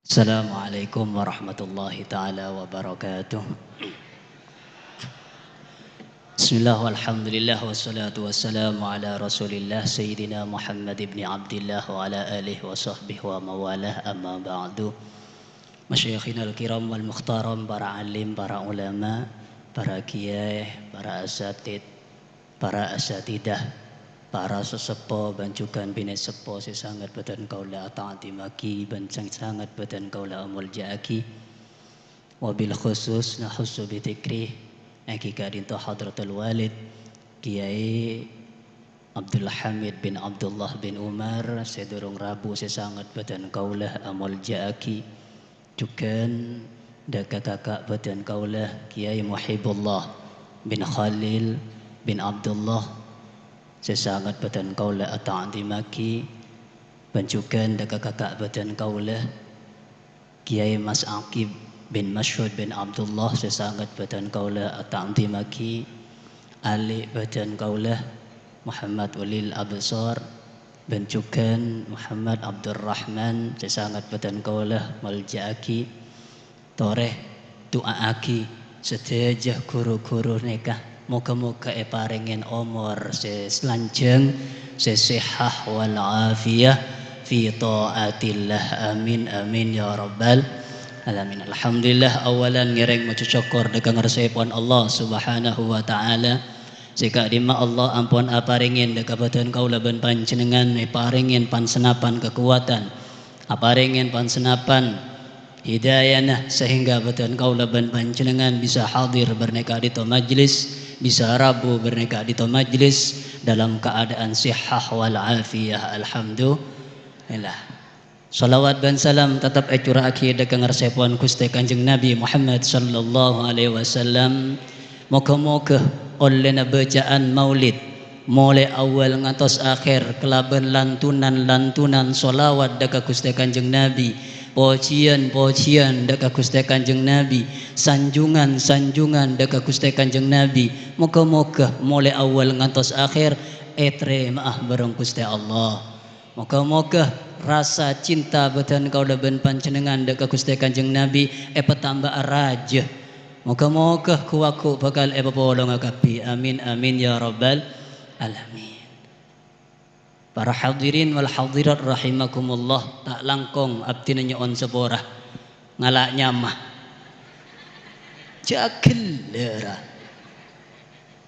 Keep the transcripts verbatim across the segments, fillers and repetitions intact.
Assalamualaikum warahmatullahi taala wabarakatuh. Bismillah, walhamdulillah, wassalatu wassalamu ala Rasulillah, Sayyidina Muhammad ibni Abdillah, wa ala alihi wa sahbihi wa mawalah, amma ba'du. Masyayikhinal kiram wal muhtaram, para alim, para ulama, para kiai, para asatid, para asatidah, para saseppo bân jhughân binè' seppo sè sanget bâdhân kaulâ ata'dhimaghi bân sè sanget bâdhân kaulâ amolja'aghi. Wabil khusus nakhussu bi dzikri èngghi ka'dhinto hadratul walid Kiai Abdul Hamid bin Abdullah bin Umar sè durung rabu sè sanget bâdhân kaulâ amolja'aghi. Jhughân dâ' ka kaka' bâdhân kaulâ Kiai Muhibullah bin Khalil bin Abdullah sè sanget bâdhân kaulâ ata'dhimaghi, bân jhughân dâ' ka kaka' bâdhân kaulâ Kiai Mas Aqib bin Masyhud bin Abdullah sè sanget bâdhân kaulâ ata'dhimaghi, alè' bâdhân kaulâ Muhammad Ulil Absar, bân jhughân Muhammad Abdurrahman sè sanget bâdhân kaulâ molja'aghi, torè du'a'aghi sadhâjâ ru-ghuru nèka. Moghâ-moghâ èparèngè omor sè lanjhâng, sè sehah wal afiyah fi thaatillah. Amin, amin, ya rabbal alamin. Alhamdulillah, awalan ngèrèng maca sokkor dâ' ka ngarsaèpon Allah Subhanahu wa Ta'ala. Sè ka'dhimma Allah ampon aparèngè dâ' ka bâdhân kaulâ bân panjhennengngan èparèngè pansanapan kakowadhân, aparèngè pansanapan hidayana, sehingga bâdhân kaulâ bân panjhennengngan bisa hadir bârnè ka'dhinto majlis, bisa rabu bârnè ka'dhinto majlis dalam keadaan sihah wal afiyah. Alhamdulillah. Shalawat bân salam tetep ècura'aghi dâ' ka ngarsaèpon Ghustè Kanjeng Nabi Muhammad sallallahu alaihi wasallam. Moghâ-moghâ ollèna bâca'an maulid, molaè awwal ngantos akhèr, kalabân lantunan-lantunan shalawat dâ' ka Ghustè Kanjeng Nabi, pojhiyân-pojhiyân dâ' ka Ghustè Kanjeng Nabi, sanjungan-sanjungan dâ' ka Ghustè Kanjeng Nabi. Moghâ-moghâ molaè awwal ngantos akhèr ètarèma'a bâreng Ghustè Allah. Moghâ-moghâ rasa cinta bâdhân kaulâ bân panjhennengngan dâ' ka Ghustè Kanjeng Nabi èpatamba'a rajâ. Moghâ-moghâ ghu-waghu bhâkal èpapolonga kabbhi. Amin, amin, ya rabbal alamin. Para hadirin wal hadirat rahimakumullah, ta' langkong abdhina nyo'on sapora. Ngala' nyama. Jhâ' ghellâ', ra.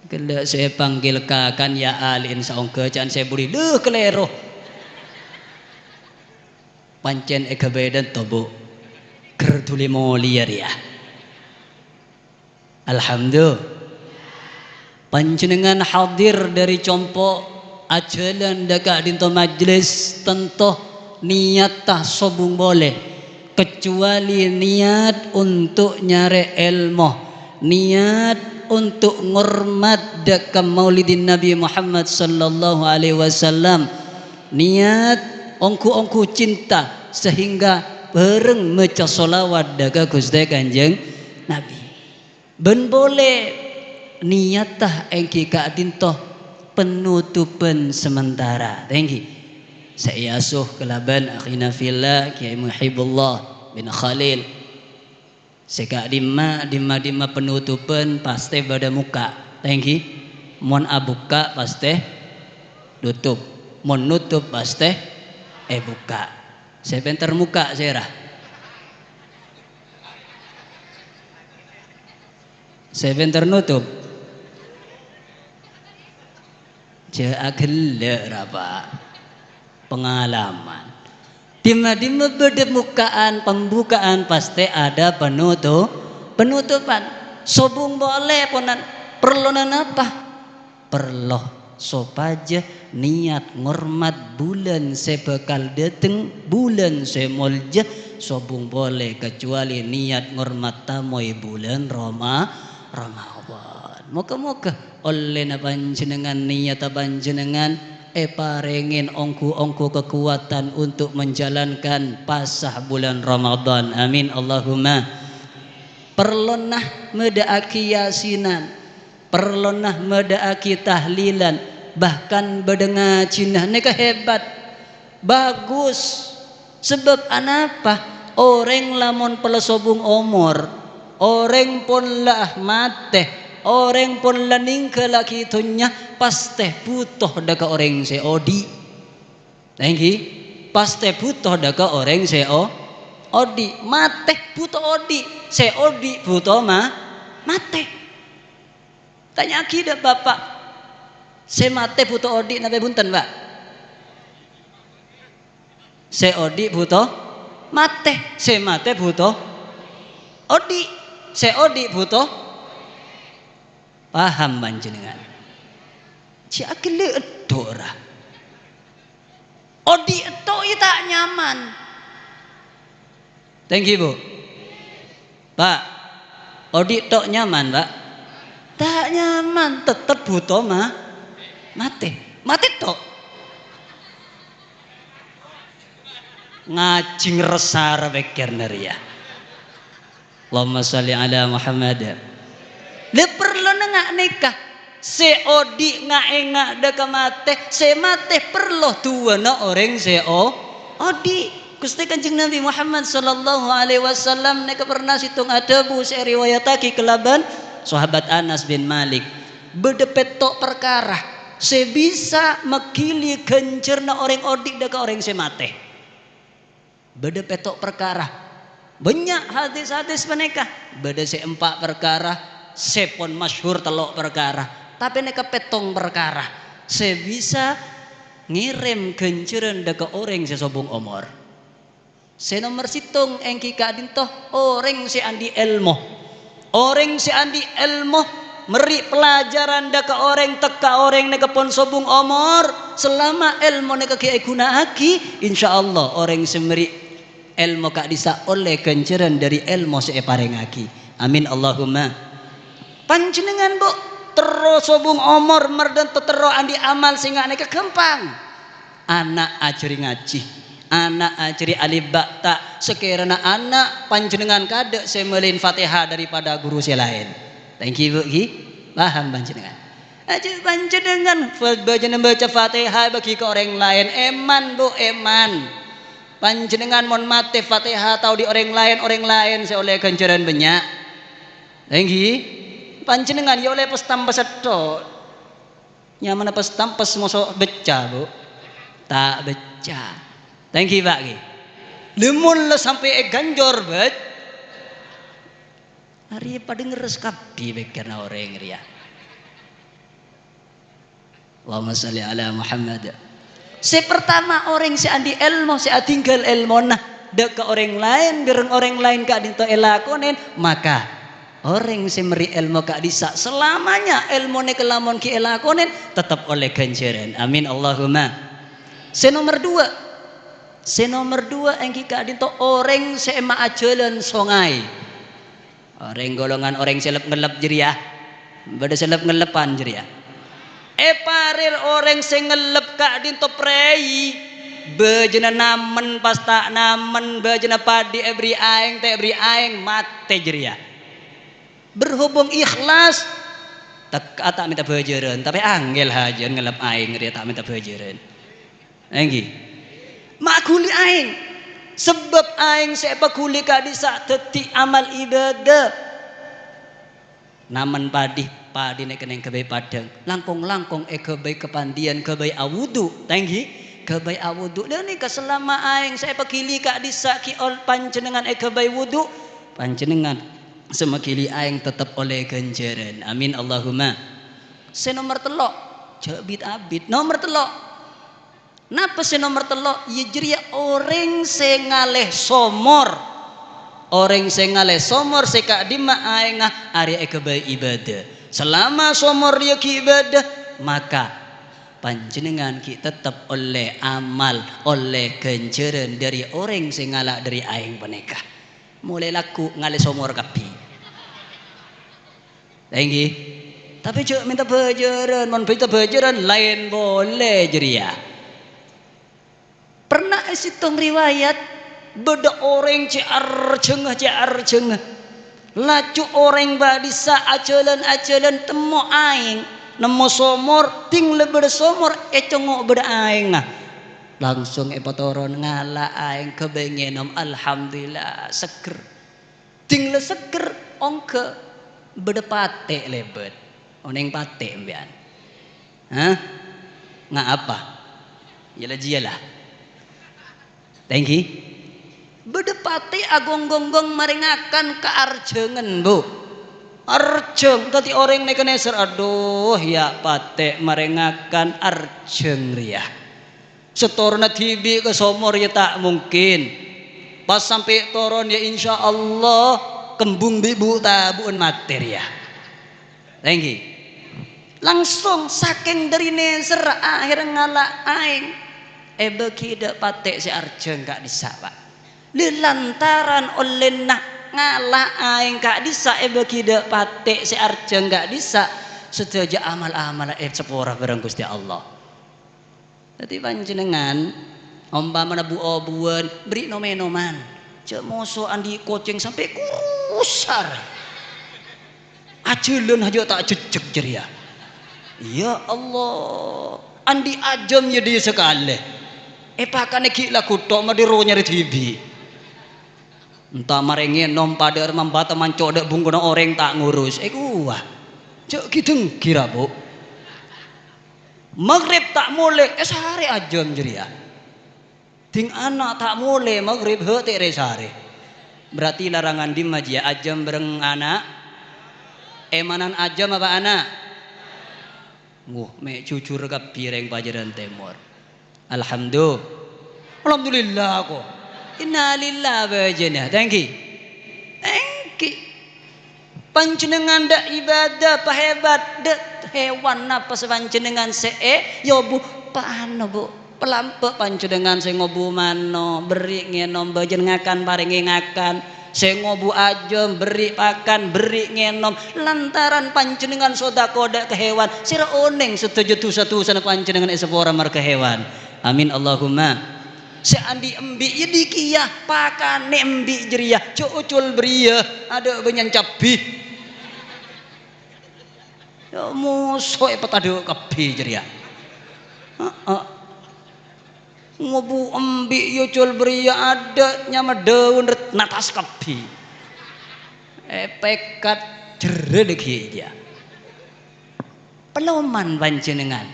Ghellâ' sè èpanggil kakan ya ali'in saongghâ ca'na sè budi. Lho, kalèro. Pancèn èghâbây dhânto, Bu. Ghâr dhuli molèya rèya. Alhamdulillah. Panjhennengngan hadir dâri compo', ajhâlân dâ' ka'dhinto majlis, tanto niyatta sobung polè, kecuali niat untuk nyarè èlmo, niat untuk ngormat dâ' ka Maulidin Nabi Muhammad sallallahu alaihi wasallam, niat ongghu-ongghu cinta sehingga bhâreng maca shalawat dâ' ka Ghustè Kanjeng Nabi. Bân polè niyatta èngghi ka'dhinto penutupan sementara. Ta' èngghi. Sè èasoh kalabân akhina fillah Kiai Muhibullah bin Khalil. Sè ka'dhimma, dhimma-dhimma penutupan pastè bâdâ mokka'. Ta' èngghi. Mon abukka' pastè nutup. Mon nutup pastè èbukka'. Sè pènter mokka' sèra? Sè pènter nutup? Jhâ' aghellâ', ra, Pa'. Pengalaman. Dhimma-dhimma bâdâ mokkaan, pembukaan, pastè ada penutu-, penutupan. Sobung polè, ponan, parlona napa? Parlo sopajâ niat ngormat bulân sè bhâkal dâteng, bulân sè molja, sobung polè, kecuali niat ngormat tamoy bulân Roma-, Ramadhan. Moga-moga ollèna panjhennengngan, niyatta panjhennengngan èparèngè ongghu-ongghu kakowadhân untuk menjalankan pasah bulân Ramadhan. Amin, Allahumma. Parlona madâ'aghi yasinan. Parlona madâ'aghi tahlilan, bahkan bâdâ ngajhina. Nèka hebat. Bagus. Sabâb anapa? Orèng lamon pèlè sobung omor, orèng pon la matè, orèng pon la ningghâllaghi dhunnya, pastè bhuto dhâ' ka orèng sè odi'. Èngghi, pastè bhuto dhâ' ka orèng sè o-, odi'. Matè bhuto odi', sè odi' bhuto ma-, matè. Tanya'aghi dhâ' Bapa', sè matè bhuto odi' napa bhunten, Pa'? Sè odi' bhuto matè, sè matè bhuto odi', sè odi' bhuto. Paham panjhennengngan? Jhâ' aghellâ' èdhuk, ra. Odi' èdhuk, iyâ ta' nyaman. Thank you, Bu. Pa', odi' tok nyaman, Pa'? Ta' nyaman, tettep bhuto ma-, matè. Matè tok. Ngajhi ngressar pèkkèrra rèya. Allahumma shalli ala Muhammad. Lè, parlo nengnga' nèka. Sè odi' nga'-ènga' dhâ' ka matè, sè matè parlo du'âna orèng sè o-, odi'. Ghustè Kanjeng Nabi Muhammad sallallahu alaihi wasallam nèka pernah sèttong adhâbu sè èriwayataghi kalabân Sahabat Anas bin Malik, "Bâdâ pètto' parkara sè bisa maghili ghânjhârânna orèng odi' dhâ' ka orèng sè matè." Bâdâ pètto' parkara. Bânnya' hadis-hadis panèka. Bâdâ sè empa' parkara, sè pon masyhur tello' parkara. Tapè nèka pèttong parkara sè bisa ngèrèm ghânjhârân dhâ' ka orèng sè sobung omor. Sè nomer sèttong èngghi ka'dinto orèng sè andi' èlmo. Orèng sè andi' èlmo, mèrri' pelajaran dhâ' ka orèng, tekka orèng nèka pon sobung omor, salama èlmo nèka ghi' èghuna'aghi, insyaallah orèng sè mèrri' èlmo ka'dhissa' ollè ghânjhârân dhâri èlmo sè èparèngaghi. Amin, Allahumma. Panjhennengngan, Bu, terro sobung omor, mardhânto terro andi' amal sè nga' nèka ghâmpang. Ana' ajhâri ngajhi, ana' ajhâri alèbât, ta' sakèrana ana' panjhennengngan kaadâ' sè mèlèin Fatihah daripada guru sè laèn. Thank you, Bu, ghi. Paham panjhennengngan? Ajhâ' panjhennengngan fa-, bâjâna maca Fatihah èbâghi ka orèng laèn. Èman, Bu, èman. Panjhennengngan mon matè Fatihah ta' odi' orèng laèn, orèng laèn sè ollè ghânjhârân bânnya'. Èngghi, panjhennengngan iyâ ollè pas-tampes sèttong. Nyamana pas-tampes moso becca, Bu? Ta' becca. Thank you, Pa', ghi. Lè, mon la sampè' èghânjhâr, bâ-, arèya padâ ngerres kabbhi pèkkèrra orèng rèya. Allahumma shalli ala Muhammad. Sè partama, orèng sè andi' èlmo, sè adhingghâl èlmona dhâ' ka orèng laèn, bhâreng orèng laèn ka'dinto èlakonè, maka orèng sè mèrri' èlmo ka'dhissa', salamanya èlmo nèka lamon ghi' èlakonè, tettep ollè ghânjhârân. Amin, Allahumma. Sè nomer duwâ', sè nomer duwâ' èngghi ka'dinto orèng sè èma'a jhâlân songay. Orèng golongan orèng sè lep-ngellep jârèya. Bâdâ sè lep-ngellepan jârèya. Èparèl orèng sè ngellep ka'dinto prèi, bâjâna namen pas ta' namen, bâjâna paḍi èberri' aèng, ta' èberri' aèng, matè jârèya. Berhubung ikhlas, tekka ta' mènta bhâjârân, tapè angghel hajân ngellep aèng rèya ta' mènta bhâjârân. Èngghi. Ma' ghuli aèng. Sabâb aèng sè èpaghuli ka'dhissa' dhâddhi amal ibâdâ. Namen paḍi, paḍi nèka neng ghâbây paḍhâng. Langkong-langkong èghâbây ka panḍiyân ghâbây awudu. Èngghi. Ghâbây awudu. Lha nèka salama aèng sè èpaghuli ka'dhissa' ghi' ol-, panjhennengngan èghâbây wudu. Panjhennengngan sè maghuli aèng tettep ollè ghânjhârân. Amin, Allahumma. Sè nomer tello', jhâ' bit-abit. Nomer tello'. Napa sè nomer tello'? Iyâ jârèya orèng sè ngalè somor. Orèng sè ngalè somor sè ka'dimma aèngnga arèya èghâbây ibâdâ. Salama somor rèya ghi' bâdâ, maka panjhennengngan ghi' tettep ollè amal, ollè ghânjhârân ḍâri orèng sè ngala' ḍâri aèng panèka. Molaè lagghu' ngalè somor kabbhi. Èngghi. Tapè jhâ' mènta bhâjârân, mon mènta bhâjârân laèn polè jârèya. Pernah è sèttong riwayat, bâdâ orèng cè' arjhângnga, cè' arjhângnga. Laju orèng bâḍissa' ajhâlân-ajhâlân temmo aèng, nemmo somor, ḍing la bâdâ somor, è congngo' bâdâ aèngnga. Langsung èpatoron ngala' aèng ghâbây ngènom, alhamdulillah, seger. Ding la seger, ongghâ bâdâ patè' lèbât. Onèng patè' empèyan? Hah? Nga' apa? Yâ la jiyâ la. Thank you. Bâdâ patè' aghong-ghonggong marè ngakan ka arjhângan, Bu. Arjhâng, dhâddhi orèng nèka nèser, "Adhu, yâ patè' marè ngakan arjhâng rèya." Sè toronna dhibi' ka somor yâ ta' mungkin. Pas sampè' toron yâ insyaallah kembung bi' bu-tabu'en matè rèya. Thank you. Langsung sakèng dhâri nèser ahèrra ngala' aèng èbâghi dâ' patè' sè arjhâng ka'dhissa', Pak. Lè lantaran ollèna ngala' aèng ka'dhissa' èbâghi dâ' patè' sè arjhâng ka'dhissa', sadhâjâ amal-amalla èsapora bhâreng Ghustè Allah. Dhâddhi panjhennengan, ompamana bu-obuwân, bherri' nom-ènoman. Jhâ' moso andi' kocèng sampè' kurusar. Ajhâlân hajâ ta' jhekjhek jârèya. Ya Allah, andi' ajâm yâ dhiyâ sakalè. Èpakanè ghi' lagghu' tho' madhâro nyarè dhibi'. Enta marè ngènom padâ arè mambata manco' dâ' bungkona orèng ta' ngurus. Èkowa. Jhâ' ghi-dengnghi ra, Bu. Maghrib ta' molè, èsarè ajâm jârèya. Ding ana' ta' molè maghrib, hâ' ta' rè-sarè. Berarti larangan dimma jiyâ, ajâm bhâreng ana'? Èmanan ajâm apa ana'? Wuh, mè' jujur kabbhi rèng Pajaran Tèmor. Alhamdu-, Alhamdulillah, ko. Innalillah bâjâna. Thank you. Thank you. Panjhennengan dâ' ibadah pahebat, dâ' hewan napa sè panjhennengan sè è-, èobu? Pano, Bu. Palampè' panjhennengan sè ngobu mano, bherri' ngènom, bâjâna ngakan, parèngè ngakan. Sè ngobu ajâm, bherri' pakan, bherri' ngènom. Lantaran panjhennengan sodako dâ' ka hewan, sèra onèng sadhâjâ dhusa-dhusana panjhennengan èsapora marghâ hewan. Amin, Allahumma. Sè andi' embi' yâ dhikèya, pakanè embi' jârèya, jhâ' ocol bâriyâ, adâ' bânnya'na cabbhi. Ya, moso èpatadâ' kabbhi jârèya. Heeh. Ngobu embi' yâ ocol bâriyâ, adâ' nyama dâun ret-, natas kabbhi. Èpèkkat jârâ dhâggi' jâ. Peloman panjhennengan.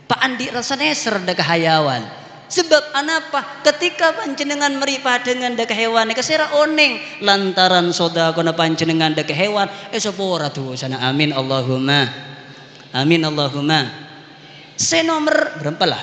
Pa' andi' rassa nèser dâ' ka hayawan. Sabâb anapa? Ketika panjhennengan marè padhângan dâ' ka hewan, nèka sèra onèng lantaran sodakona panjhennengan dâ' ka hewan, èsapora dhusana. Amin, Allahumma. Amin, Allahumma. Sè nomer bârâmpa la?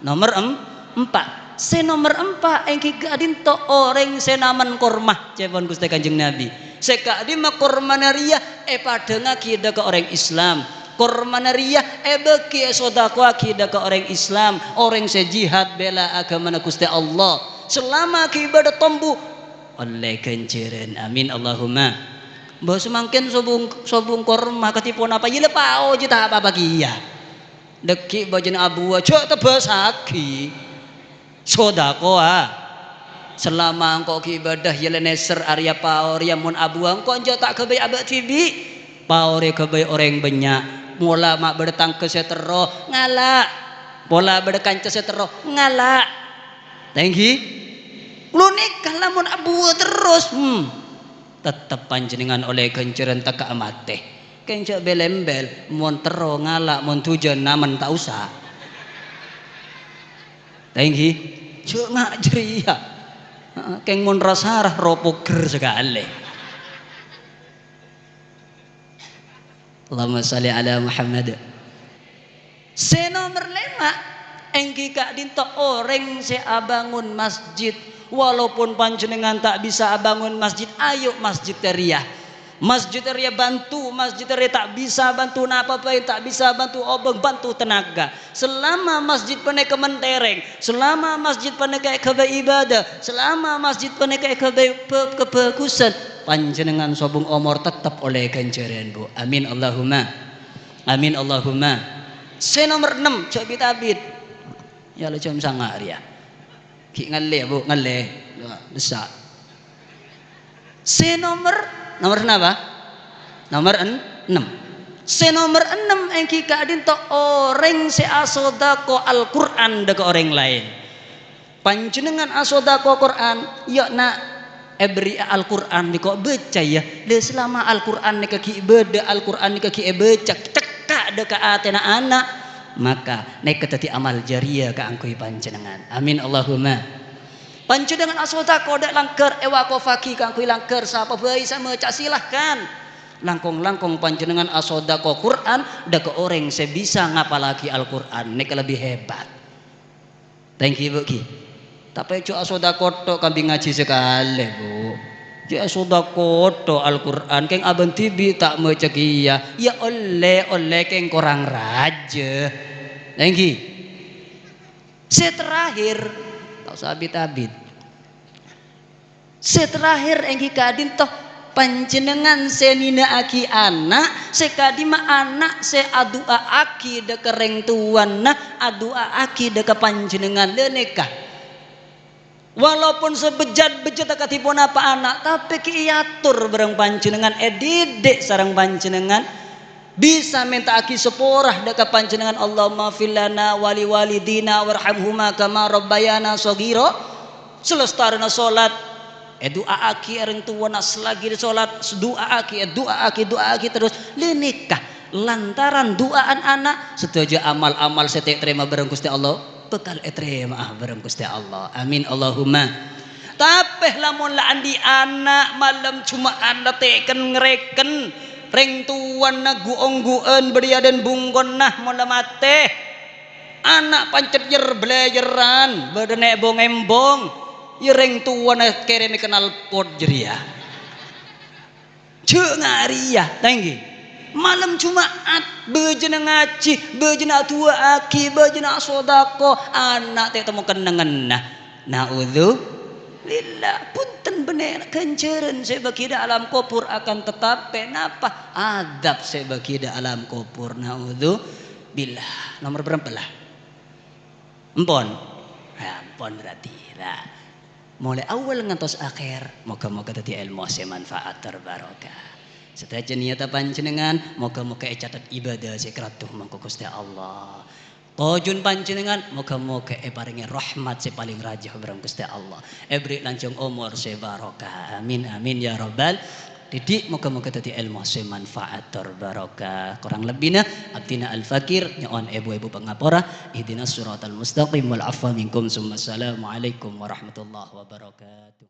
Nomer em-, empa'. Sè nomer empa' èngghi ka'dinto orèng sè namen korma, ca'èpon Ghustè Kanjeng Nabi. Sè ka'dimma kormana rèya èpadhângaghi dâ' ka orèng Islam. Kormana rèya èbâghi èsodakowaghi dâ' ka orèng Islam, orèng sè jihad bela aghâmana Ghustè Allah. Salama ghi' bâdâ tombu, ollè ghânjhârân. Amin, Allahumma. Bâ samangkèn sobung, sobung korma kadhi ponapa? Yâ la pao jiyâ ta' pa-apa kèya. Dhâggi' bâjâna abuwâ, jhâ' tebâsaghi. Sodakowa. Salama engko' ghi' ibâdâ, yâ la nèser arèya pao rèya, mon abuwâ engko' jhâ' ta' ghâbây abâ' dhibi'. Pao rè ghâbây orèng bânnya'. Mola ma' bâdâ tangghâ sè terro, ngala'. Pola bâdâ kanca sè terro, ngala'. Thank you. Lo nèka lamon abuwâ terros, hmm. Tettep panjhennengan ollè ghânjhârân tekka'a matè. Kèng jhâ' bel-èmbel, mon terro ngala', mon dhujân namen ta' osa. Thank you. Jhâ' nga' jârèya. Heeh, kèng mon ra-sara ro pogher sakalè. Allahumma shalli ala Muhammad. Sè nomer lèma', èngghi ka'dinto orèng sè abângon masjid. Walaupun panjhennengan ta' bisa abângon masjid, ayo masjid rèya. Masjid rèya bhânto, masjid rèya ta' bisa bhânto napa bhâi, ta' bisa bhânto obâng, bhânto tenaga. Salama masjid panèka mentèrèng, salama masjid panèka èghâbây ibâdâ, salama masjid panèka èghâbây bhâb kabhâghusân, panjhennengan sobung omor tettep ollè ghânjhârân, Bu. Amin, Allahumma. Amin, Allahumma. Sè nomer ennem, jhâ' bit-abit. Yâ la jam sanga' rèya. Ghi' ngallè, yâ, Bu, ngallè. Dessa'. Sè nomer, nomer napa? Nomer en-, ennem. Sè nomer ennem èngghi ka'dhinto orèng sè asodako Al-Qur'an dâ' ka orèng laèn. Panjhennengngan asodako Qur'an, iyâ, na', èberri'a Al-Qur'an, bi' ko' bâca, yâ. Lha, salama Al-Qur'an nèka ghi' bâdâ, Al-Qur'an nèka ghi' èbâca, cekka' dâ' ka atèna ana', maka nèka dhâddhi amal jariyah kaangghuy panjhennengngan. Amin, Allahumma. Panjhennengngan asodako dâ' langghâr, èwakofaghi kaangghuy langghâr, sapa bhâi sè maca, silahkan. Langkong-langkong panjhennengngan asodako Qur'an dâ' ka orèng sè bisa ngapallaghi Al-Qur'an, nèka lebbi hebat. Ta' èngghi, Bu', ghi? Tapè jhâ' asodako tok, kambing ngajhi sakalè, Bu'. Jhâ' asodako tok Al-Qur'an, kèng abâ'na dhibi' ta' maca kèya. Yâ ollè, ollè, kèng korang rajâ. Ta' èngghi? Sè terakhir, ta' osa abit-abit. Sè terakhir èngghi ka'dhinto, panjhennengngan sè nèna'aghi ana', sè ka'dhimma ana' sè adu'a'aghi dâ' ka rèng towana, adu'a'aghi dâ' ka panjhennengngan. Lha nèka. Walaupun sabhejjhât-bhejjhât akadhi ponapa ana', tapè ghi' èator bhâreng panjhennengngan, èdidik sareng panjhennengngan. Bisa mènta'aghi sapora dâ' ka panjhennengngan, "Allahummaghfir lana wa liwalidina warhamhuma kama rabbayana shaghira." Salastarèna solat, èdu'a'aghi rèng towana, selagi solat, du'a'aghi, èdu'a'aghi, du'a'aghi terros. Lha nèka, lantaran du'a'an ana', sadhâjâ amal-amal sè ta' ètarèma bhâreng Ghustè Allah, bhâkal ètarèma'a bhâreng Ghustè Allah. Amin, Allahumma. Tapè lamon la andi' ana' malem Juma'an la tèken-ngarèken, rèng towana gu-onggu'ân bâdâ è adâ'na bungkona mon la matè. Ana' pancet yer-bâlèyerran, bâdâna èbong-embong, yâ rèng towana kèrèmè knalpot jârèya. Jhâ' nga' rèya, ta' èngghi. Malem Juma'at, bâjâna ngajhi, bâjâna adu'a'aghi, bâjâna asodako, ana' ta' ètemmo kennengnganna. Na'udzubillah. Bhunten bânnè, ghânjhârân sè èbâghi dâ' alam kobhur akan tetapè napa? Adzab sè èbâghi dâ' alam kobhur. Na'udzubillah. Nomer bârâmpa la? Empon. Ya, empon berarti. Nah, mulai awal ngantos akhir, moga-moga dhâddhi èlmo sè manfaat tor barokah. Sadhâjâ niyata panjhennengngan, moga-moga ècatet ibadah sè kradhu mangko Ghustè Allah. Tojhuna panjhennengngan, moga-moga èparèngè rahmat sè palèng rajâ bhâreng Ghustè Allah. Èberri' lanjhâng omor sè barokah. Amin, amin, ya rabbal Dhâddhi, moga-moga dhâddhi èlmo sè manfaat tor barokah. Korang lebbina, abdhina Al-Fakir, nyo'on èbhu-èbhu pangapora. Ihdinas siratal mustaqim wal afwa minkum. Summa assalamualaikum warahmatullahi wabarakatuh.